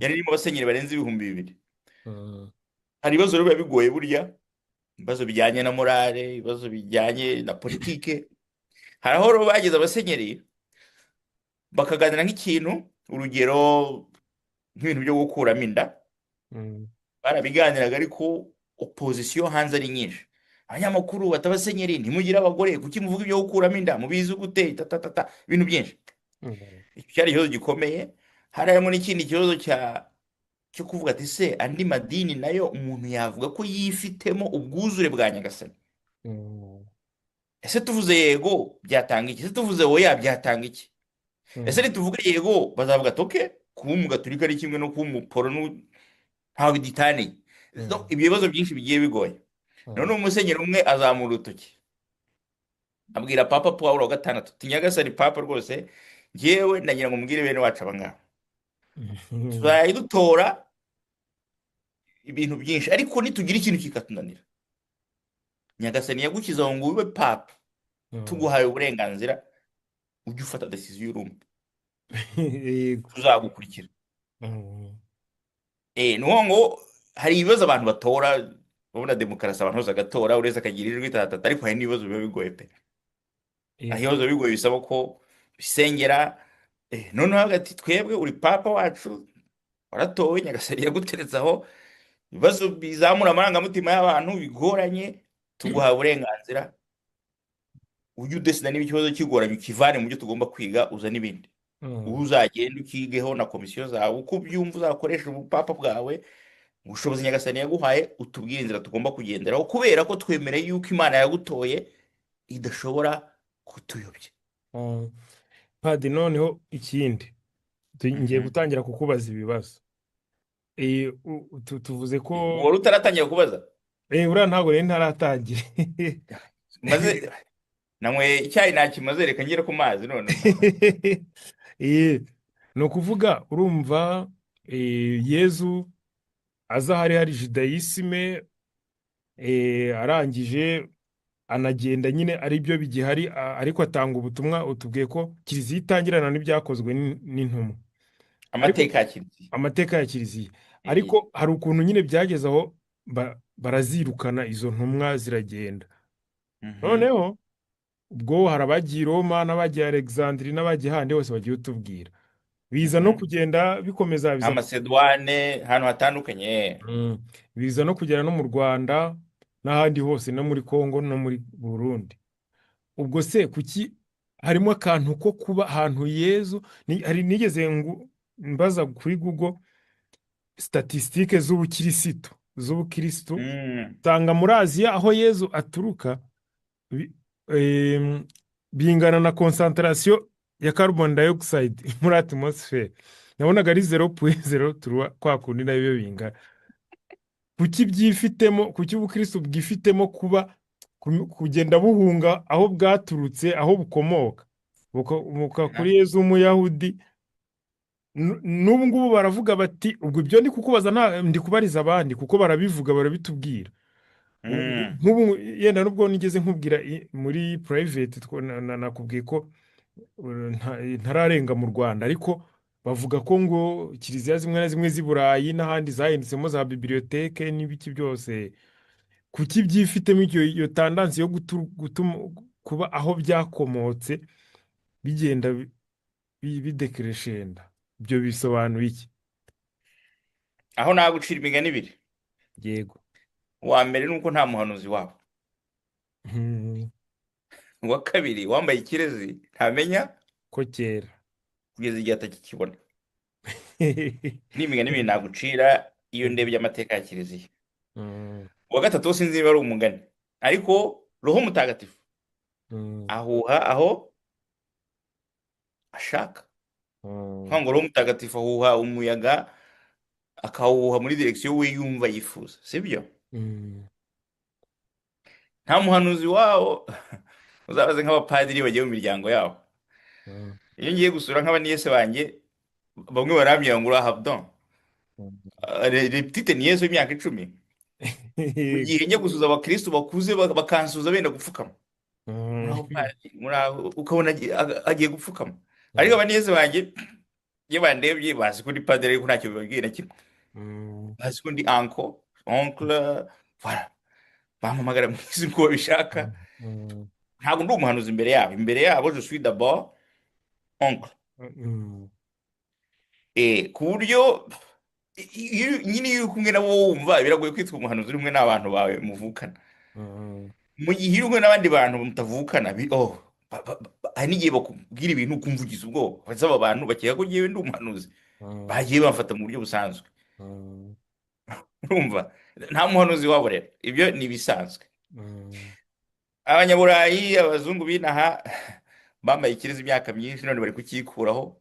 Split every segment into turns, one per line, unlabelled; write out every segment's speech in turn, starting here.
Yari irimo abasenyeri barenze 2000. Hari ibibazo rero biba bigoye burya, ibibazo bijyanye na morale, ibibazo bijyanye na politike. Hari aho rero bageze abasenyeri bakaganira nk'ikintu, urugero nk'ibintu byo gukuramo inda. Barabiganiraga, ariko opposition hanze ari nyinshi, abanyamakuru bati: "Abasenyeri ntimugire abagore, kuki muvuga ibyo gukuramo inda, mubizi gute?" Tatatata, ibintu byinshi. Icyo cyari ikibazo gikomeye. Hari harimo n'ikindi kibazo cyo kuvuga ati: "Se andi madini nayo umuntu yavuga ko yifitemo ubwuzure bwa Nyagasani? Ese tuvuze yego byatanga iki? Ese tuvuze oya byatanga iki? Ese nituvuga yego bazavuga ati: 'Okay, kuba umugatolika ari kimwe no kuba umuporo, ntaho biditaniye.'" Donc, ibyo bibazo byinshi bigiye bigoye. Noneho umusenyeri umwe azamura urutoki, abwira Papa Paul wa Gatandatu ati: "Nyagasani Papa, rwose njyewe ndagira ngo mbwire bene wacu aba ngaba, tuzajya dutora ibintu byinshi, ariko nitugira ikintu kikatunanira, Nyagasani yagushyize aho ngo ube papa, tuguhaye uburenganzira, ujye ufata décision uri umwe, tuzagukurikira." Ni ukuvuga ngo hari ibibazo abantu batora, urabona demokarasi, abantu bose bagatora, buri wese akagira ijwi, tatata, ariko hari n'ibibazo biba bigoye pe. Hari ibibazo biba bigoye bisaba ko bisengera. Noneho hagati twebwe, uri papa wacu, waratowe, Nyagasani yaguteretse aho, ibibazo bizamura amarangamutima y'abantu bigoranye, tuguhaye uburenganzira, ujye udesida niba ikibazo kigoranye, ukivane mu byo tugomba kwiga, uzane ibindi. Ubu uzagenda ukigeho na komisiyo zawe uko ubyumva, uzakoresha ubupapa bwawe, ubushobozi Nyagasani yaguhaye, utubwire inzira tugomba kugenderaho, kubera ko twemereye yuko Imana yagutoye idashobora kutuyobya.
Padi, noneho ikindi, ngiye gutangira kukubaza ibibazo. Tuvuze ko
Wari utaratangira kubaza?
Uriya ntabwo rero ntaratangira.
Maze nanyweye icyayi ntakimaze, reka ngere ku mazi none.
Ni ukuvuga urumva, Yezu aza hari judaïsme, arangije anagenda nyine ari byo bigihari, ariko atanga ubutumwa. Utubwiye ko kiliziya itangirana n'Ibyakozwe n'Intumwa, ariko
Amateka ya kiliziya.
Amateka ya kiliziya. Ariko hari ukuntu nyine byageze aho barazirukana, izo ntumwa ziragenda. Noneho ubwo hari abagiye i Roma n'abagiye Alexandrie n'abagiye ahandi hose bagiye utubwira, biza no kugenda bikomeza, biza
Amasedwane, ahantu hatandukanye.
Biza no kugera no mu Rwanda n'ahandi hose, no muri Congo no muri Burundi. Ubwo se kuki harimo akantu ko kuba ahantu Yezu hari nigeze mbaza kuri Google statistiques z'ubukirisitu, nsanga muri Aziya aho Yezu aturuka bingana na concentration ya carbon dioxide muri atmosphere. Nabonaga ari 0.03, kwa kundi nayo bingana. Kuki byifitemo, kuki ubukristo bwifitemo kuba kugenda buhunga aho bwaturutse, aho bukomoka, bukomoka kuri Yezu w'umuyahudi? N'ubu ngubu baravuga bati, ubwo ibyo ndi kukubaza ndi kubariza abandi, kuko barabivuga, barabitubwira. Nk'ubu yenda nubwo nigeze nkubwira muri private, nakubwiye ko ntararenga mu Rwanda, ariko bavuga ko ngo kiliziya zimwe na zimwe z'i Burayi n'ahandi zahindutsemo za bibliothèque n'ibiki byose. Kuki byifitemo iyo tendance yo gutuma kuba aho byakomotse bigenda bidecrescenda? Ibyo bisobanuye iki?
Aho nagucira imigani ibiri.
Yego.
Uwa mbere ni uko nta muhanuzi wabo. Uwa kabiri, wambaye ikirezi ntamenya
ko kera
kugeza igihe atakikibona. Ni imigani ibiri nagucira iyo ndebye amateka ya kiliziya. Uwa gatatu wo sinzi niba ari umugani, ariko Roho Mutagatifu ahuha aho ashaka. Nkuvuga ngo Roho Mutagatifu ahuha umuyaga, akawuhuha muri direction we yumva yifuza, sibyo? Nta muhanuzi wawo. Uzabaze nk'abapadiri bagiye mu miryango yabo. Iyo ngiye gusura nk'abanièces banjye, bamwe barambwira ngo: "Uraha don, les petites nièces w'imyaka 10." Mu gihe njya gusuza abakristu bakuze, bakansuza benda gupfukama: "Muraho padiri, muraho," ukabona agiye gupfukama, ariko abanièces banjye Iyo bandebye bazi ko ndi padiri, ariko ntacyo bibabwiye na kimwe. Bazi ko ndi uncle, oncle, voilà, bampamagara mu izina uko babishaka. Ntabwo ndi umuhanuzi imbere yabo. Imbere yabo je suis d'abord oncle. Ku buryo iyo nyine iyo uri kumwe nabo wumva biragoye kwitwa umuhanuzi uri kumwe n'abantu bawe muvukana. Mu gihe uri kumwe n'abandi bantu mutavukana, oh, hari n'igihe bakubwira ibintu ukumva ugize ubwoba. Ndetse aba bantu bakeka ko ngewe ndi umuhanuzi, bagiye bamfata mu buryo busanzwe. Urumva nta muhanuzi wabo. Rero ibyo ni ibisanzwe. Abanyaburayi, abazungu b'inaha bambaye ikirezi imyaka myinshi, none bari kukikuraho.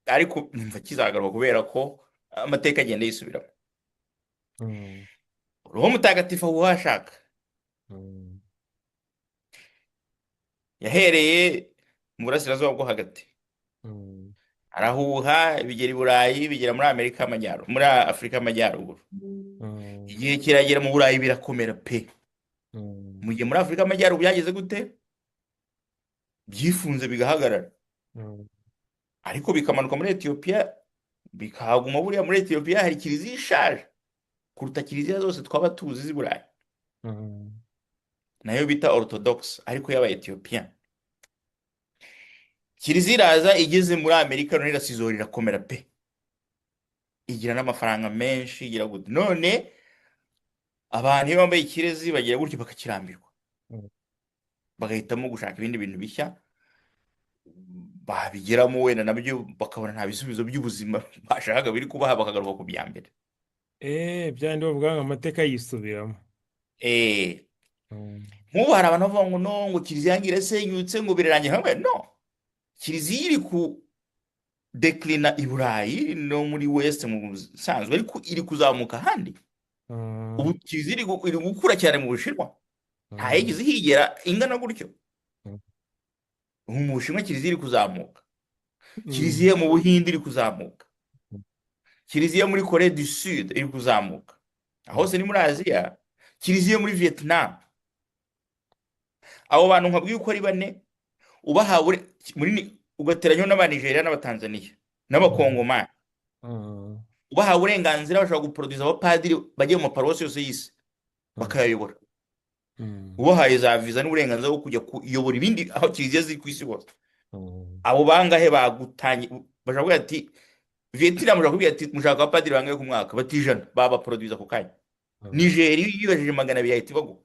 Ariko numva kizagaruka kubera ko amateka agenda yisubiramo. Roho Mutagatifu aho ashaka. Yahereye mu burasirazuba bwo hagati, arahuha, bigera i Burayi, bigera muri Amerika y'Amajyaruguru, muri Afurika y'Amajyaruguru. Igihe kiragera mu Burayi birakomera pe. Mu gihe muri Afurika y'Amajyaruguru byageze gute? Byifunze, bigahagarara. Ariko bikamanuka muri Etiyopiya, bikahaguma. Buriya muri Etiyopiya hari kiliziya ishaje kuruta kiliziya zose twaba tuzi z'i Burayi, nayo bita Orthodox, ariko y'aba Etiyopiya. Kiliziya iraza igeze muri Amerika, none irasizora, irakomera pe, igira n'amafaranga menshi, igira gute. None abantu iyo bambaye ikirezi bagira gutyo bakakirambirwa, bagahitamo gushaka ibindi bintu bishya. Babigeramo wenda nabyo bakabona nta bisubizo by'ubuzima bashakaga biri kubaha, bakagaruka ku bya mbere.
Byandi bavuga ngo amateka yisubiramo.
Nk'ubu hari abantu bavuga ngo no, ngo kiliziya ngo irasenyutse, ngo birarangiye. Nkamwe no kiliziya iri ku déclina i Burayi no muri West mu busanzwe, ariko iri kuzamuka ahandi. Ubu kiliziya iri gukura cyane mu Bushinwa, nta yigeze ihigera ingana gutyo. Ubu mu Bushinwa kiliziya iri kuzamuka, kiliziya mu Buhinde iri kuzamuka, kiliziya muri Corée du Sud iri kuzamuka, aho hose ni muri Aziya, kiliziya muri Vietnam. Abo bantu nkabwiye uko ari bane, ubahawe muri ugateranyaho n'Abanigeria n'Abatanzaniya n'Abakongomani, ubahawe uburenganzira bashobora guproduza abapadiri bagiye mu maparuwasi yose y'isi, bakayayobora. Ubahaye za viza n'uburenganzira bwo kujya kuyobora ibindi aho kiliziya ziri ku isi hose, abo bangahe bagutangiye? Bashobora kuvuga ati Vietnam, bashobora kubwira ati mushaka abapadiri bangahe ku mwaka? Bati 100, babaproduza ako kanya. Nigeria iyo yibajije 200 yahita ibaguha.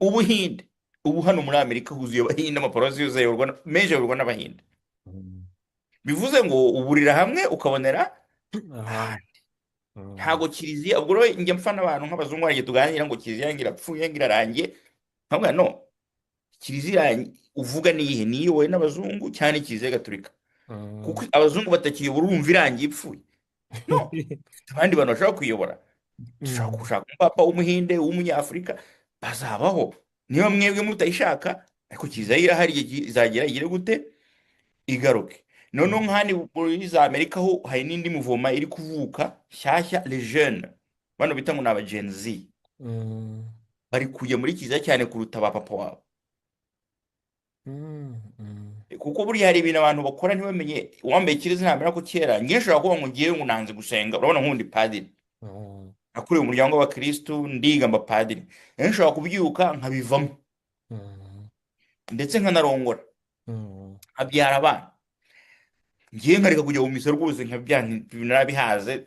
Ubuhinde, ubu hano muri Amerika huzuye Abahinde, amaparuwasi yose ayoborwa menshi ayoborwa n'Abahinde. Bivuze ngo uburira hamwe ukabonera
ahandi.
Ahandi. Ntago kiliziya, ubwo rero njya mfana abantu nk'abazungu hari igihe tuganira ngo kiliziya ngo irapfuye, ngo irarangiye, nkavuga no kiliziya uvuga ni iyihe? Ni iyobowe n'abazungu cyane, kiliziya gatolika? Kuko abazungu batakiyobora, urumva irangiye, ipfuye? No abandi bantu bashobora kuyobora. Dushobora gushaka umupapa w'Umuhinde, w'Umunyafurika, bazabaho niba mwebwe mutayishaka, ariko kiliziya irahari. Igihe izagera igire gute? Igaruke. Noneho nk'ahandi muri za Amerika ho hari n'indi mouvement iri kuvuka nshyashya, les jeunes bano bita ngo ni aba Gen Z, bari kujya muri kiliziya cyane kuruta ba papa wabo. Kuko buriya hari ibintu abantu bakora ntibamenye. Uwambaye ikirezi ntamenya ko kera ngiye nshobora kuvuga ngo ngiye ngo nanze gusenga. Urabona nk'undi padiri, nakuriye mu muryango w'abakirisitu, ndiga mba padiri, rero nshobora kubyuka nkabivamo, ndetse nkanarongora, nkabyara abana, ngiye nkareka kujya mu misa rwose, nkabyara narabihaze.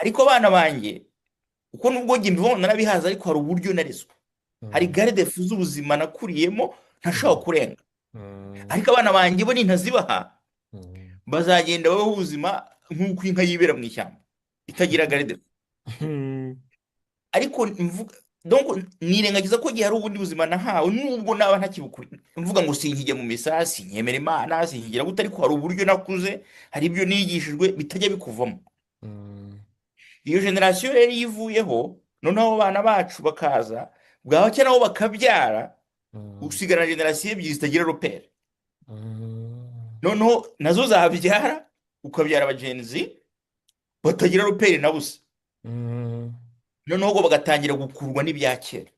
Ariko abana banjye, uko nubwo njye mbibona narabihaze, ariko hari uburyo narezwe, hari garde-fous z'ubuzima nakuriyemo ntashobora kurenga. Ariko abana banjye bo nintazibaha, bazagenda babaho ubuzima nk'uko inka yibera mu ishyamba itagira garde-fous. Ariko mvuga, donc nirengagiza ko gihe hari ubundi buzima nahawe, nubwo naba ntakibukuri, mvuga ngo sinkijya mu misa, sinkemera Imana, sinkigira gute, ariko hari uburyo nakuze, hari ibyo nigishijwe bitajya bikuvamo. Iyo génération rero iyo ivuyeho, noneho abo bana bacu bakaza, bwacya nabo bakabyara, usigarana génération ebyiri zitagira repère. Noneho nazo zabyara, ukabyara abagenzi batagira repère na busa. Noneho ubwo bagatangira gukurwa n'ibya kera.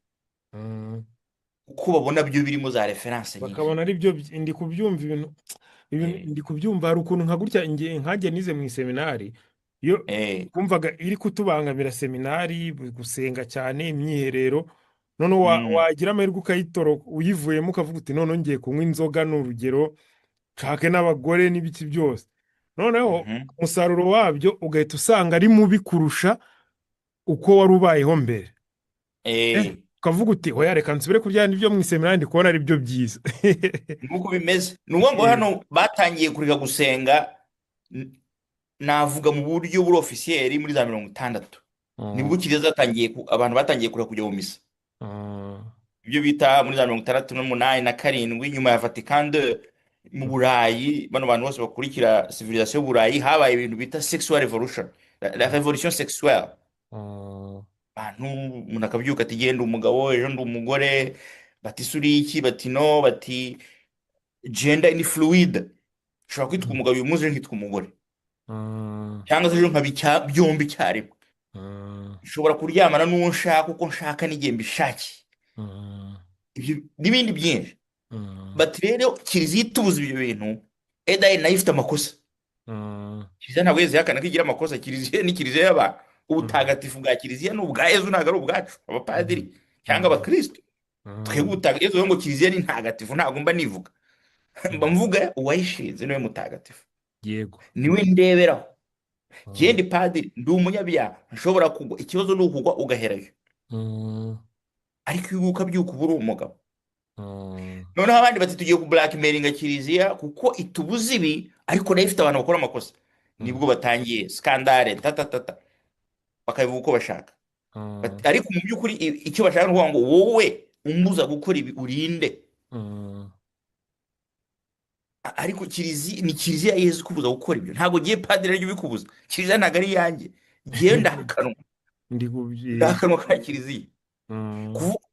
Kuko babona byo birimo za références nyinshi.
Bakabona ari byo ndi kubyumva ibintu ndi kubyumva. Hari ukuntu nka gutya nkanjye nize mu iseminari, iyo kumvaga iri kutubangamira seminari, gusenga cyane, imyiherero, noneho wagira amahirwe ukayitoroka, uyivuyemo ukavuga uti: "Noneho ngiye kunywa inzoga," ni urugero, nshake n'abagore n'ibiki byose, noneho umusaruro wabyo ugahita usanga ari mubi kurusha uko wari ubayeho mbere. Ukavuga uti: "Oya, reka nsubire ku bya byo mu iseminari, ndi kubona ari byo byiza."
Nuko bimeze. Ni ukuvuga ngo hano batangiye kureka gusenga, navuga mu buryo buri officiel, muri za 60 nibwo kiliziya zatangiye abantu batangiye kureka kujya mu misa, ibyo bita muri za 68 na 7, nyuma ya Vatican II. Mu Burayi, bano bantu bose bakurikira civilisation y'Uburayi, habaye ibintu bita sexual revolution, la révolution sexuelle. Abantu, umuntu akabyuka ati: "Genda umugabo, ejo ndi umugore." Bati: "Ese uri iki?" Bati: "No." Bati: "Gender ni fluide, ushobora kwitwa umugabo uyu munsi, ejo nkitwa umugore, cyangwa se ejo nkaba byombi icyarimwe. Nshobora kuryamana n'uwo nshaka, uko nshaka n'igihe mbishakiye." Ibyo n'ibindi byinshi. Bati: "Rero kiliziya itubuza ibyo bintu, edayi nayo ifite amakosa." Kiliziya ntabwo yigeze ihakana ko igira amakosa. Kiliziya ni kiliziya y'abantu. Ubutagatifu bwa kiliziya ni ubwa Yezu, ntabwo ari ubwacu abapadiri cyangwa abakristo. Twebwe ubutagatifu, Yezu ngo kiliziya ni ntagatifu, ntabwo mba nivuga, mba mvuga uwayishinze, niwe mutagatifu, niwe ndeberaho. Njye padiri ndi umunyabyaha, nshobora kugwa. Ikibazo ni ukugwa ugaherayo, ariko iyo ukabyuka uba uri umugabo. Noneho abandi bati: "Tugiye kublackmailinga kiliziya kuko itubuza ibi, ariko nayo ifite abantu bakora amakosa." Nibwo batangiye scandale, tatatata, bakabivuga uko bashaka. Ariko mu by'ukuri icyo bashaka ni ukuvuga ngo: "Wowe umbuza gukora ibi, urinde?" Ariko kiliziya ni kiliziya ya Yezu ikubuza gukora ibyo, ntabwo ngiye padiri aribyo ubikubuza. Kiliziya ntabwo ari iyanjye, ngewe ndahakanwa,
Ndi kubyi
ndahakanwa ka kiliziya.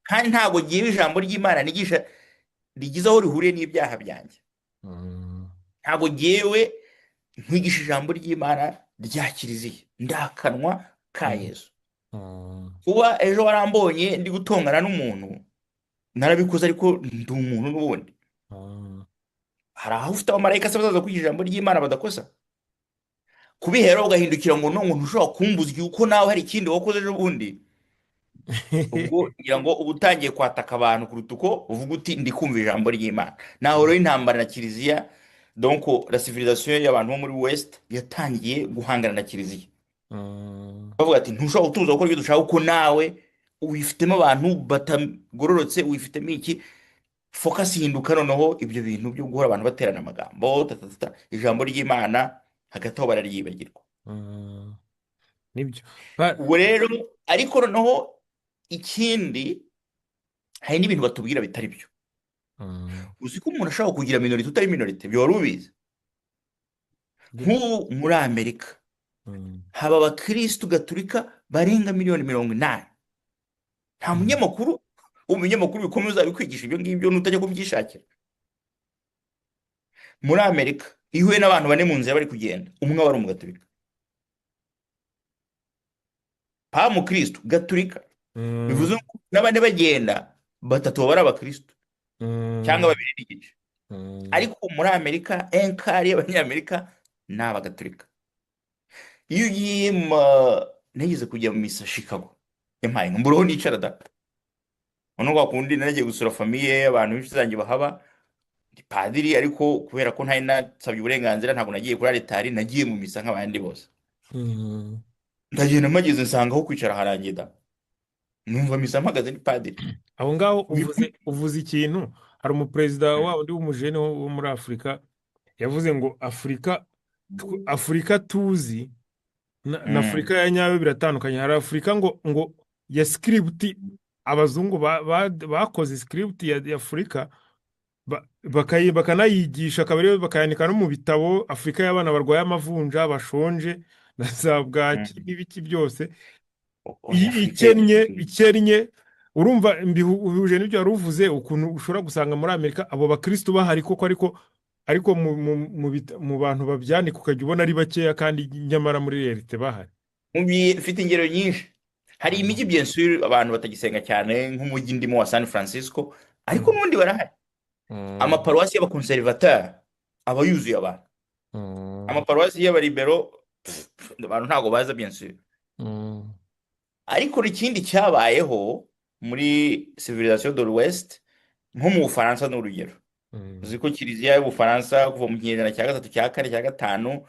Kandi ntabwo ngewe ijambo ry'Imana nigisha rigize aho rihuriye n'ibyaha byanjye. Ntabwo ngewe nkwigisha ijambo ry'Imana rya kiliziya, ndahakanwa ka Yezu. Kuba ejo warambonye ndi gutongana n'umuntu, narabikoze, ariko ndi umuntu n'ubundi. Hari aho ufite abamarayika se bazaza kwigisha ijambo ry'Imana badakosa? Kubihera ugahindukira ngo no ngo ntushobora kumbuza igihe, uko nawe hari ikindi wakoze ejo bundi, ubwo ngira ngo uba utangiye kwataka abantu kuruta uko uvuga uti: "Ndi kumva ijambo ry'Imana." Naho rero intambara na kiliziya, donc la civilisation y'abantu bo muri West yatangiye guhangana na kiliziya, bavuga ati: "Ntushobora gutuza gukora ibyo dushaka, kuko nawe wifitemo abantu batagororotse, wifitemo iki." Focus ihinduka noneho ibyo bintu byo guhora abantu baterana amagambo tatatata, ijambo ry'Imana hagati aho bararyibagirwa.
Nibyo.
Ubwo rero, ariko noneho ikindi, hari n'ibintu batubwira bitari byo. Uzi ko umuntu ashobora kugira minorité utari minorité? Ibyo wari ubizi?
Gute?
Nk'ubu muri Amerika haba abakirisitu gatolika barenga miliyoni 80. Nta munyamakuru wo mu binyamakuru bikomeye uzabikwigisha ibyo ngibyo, nutajya kubyishakira. Muri Amerika, iyo uhuye n'abantu bane mu nzira bari kugenda, umwe aba ari umugatolika, pa mukristo gatolika. Bivuze ko n'abane bagenda, batatu baba ari abakristo cyangwa babiri n'igice. Ariko muri Amerika, un quart y'Abanyamerika ni abagatolika. Iyo ugiye mu, nigeze kujya mu misa Chicago, yampaye ngo mbura aho nicara da. Noneho kwa kundi naragiye gusura famille, abantu b'inshuti zanjye bahaba, ndi padiri, ariko kubera ko ntari nasabye uburenganzira, ntabwo nagiye kuri alitari, nagiye mu misa nk'abandi bose. Ndagenda, mpageze nsanga aho kwicara harangiye da. Numva misa mpagaze, ni padiri.
Aho ngaho uvuze ikintu. Hari umuperezida wa undi w'umujene wo muri Afurika yavuze ngo Afurika, Afurika tuzi na Afurika ya nyayo biratandukanye. Hari Afurika ngo ya script, abazungu bakoze script ya Afurika, bakanayigisha, akaba ariyo bakayandika no mu bitabo, Afurika y'abana barwaye amavunja, bashonje na za bwaki n'ibiki byose.
Oya,
iyi
Afurika
ikennye, ikennye. Urumva mbihuje n'ibyo wari uvuze, ukuntu ushobora gusanga muri Amerika abo bakristo bahari koko, ariko mu bantu babyandika ukajya ubona ari bakeya, kandi nyamara muri réalité bahari.
Mfite ingero nyinshi. Hari imijyi, bien sûr, abantu batagisenga cyane, nk'umujyi ndimo wa San Francisco. Ariko n'ubundi barahari. Amaparuwasi y'abaconservateur aba yuzuye abantu. Amaparuwasi y'abalibéraux, pff, pff, abantu ntabwo baza, bien sûr. Ariko ikindi cyabayeho muri civilisation de l'Ouest, nko mu Bufaransa ni urugero. Uzi ko Kiliziya y'Ubufaransa kuva mu kinyejana cya gatatu, cya kane, cya gatanu,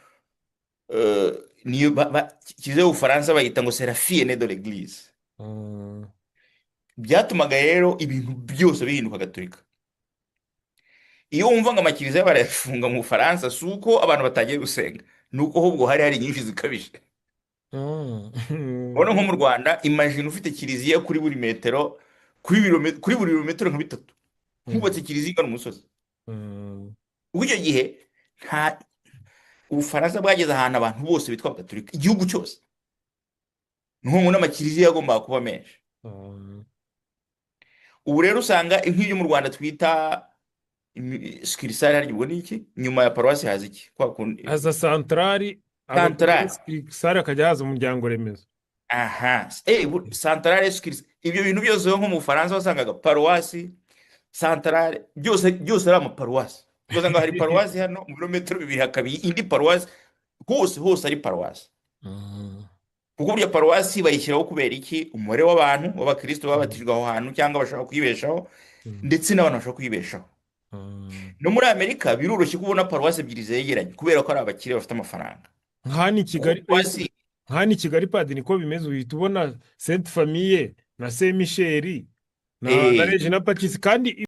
niyo Kiliziya y'Ubufaransa bayita ngo c'est la fille aînée de l'Église. Byatumaga rero ibintu byose bihinduka gatolika. Iyo wumva ngo amakiliziya barayafunga mu Bufaransa, si uko abantu batagiye gusenga, ni uko ahubwo hari nyinshi zikabije. Urabona nko mu Rwanda, imagine ufite kiliziya kuri buri metero, kuri buri birometero nka 3, hubatse kiliziya ingana umusozi. Ubwo icyo gihe nta Ubufaransa bwageze ahantu abantu bose bitwa Abagatolika, igihugu cyose, ni ngo n'amakiliziya yagombaga kuba menshi. Ubu rero usanga nk'ibyo mu Rwanda twita succursale, harya ubwo ni iki? Nyuma ya paruwasi haza iki? Kwa kundi
Haza santarari.
Santarari.
Sare, akajya haza umuryango remezo.
Aha, santarare, succursale, ibyo bintu byose nko mu Bufaransa wasangaga paruwasi, santarare, byose byose ari amaparuwasi. Ugasanga hari paruwasi hano mu birometero 2 hakaba indi paruwasi, hose hose ari paruwasi. Kuko burya paruwasi bayishyiraho kubera iki? Umubare w'abantu b'abakristo babatijwe aho hantu cyangwa bashaka kuyibeshaho, ndetse n'abantu bashaka kuyibeshaho. No muri Amerika biroroshye kubona paruwasi ebyiri zegeranye kubera ko ari abakire bafite amafaranga.
Nk'hano i Kigali.
Paruwasi.
Nk'hano i Kigali, padiri, niko bimeze. Uhita ubona Sainte Famille na Saint Michel na Regina Pacis kandi.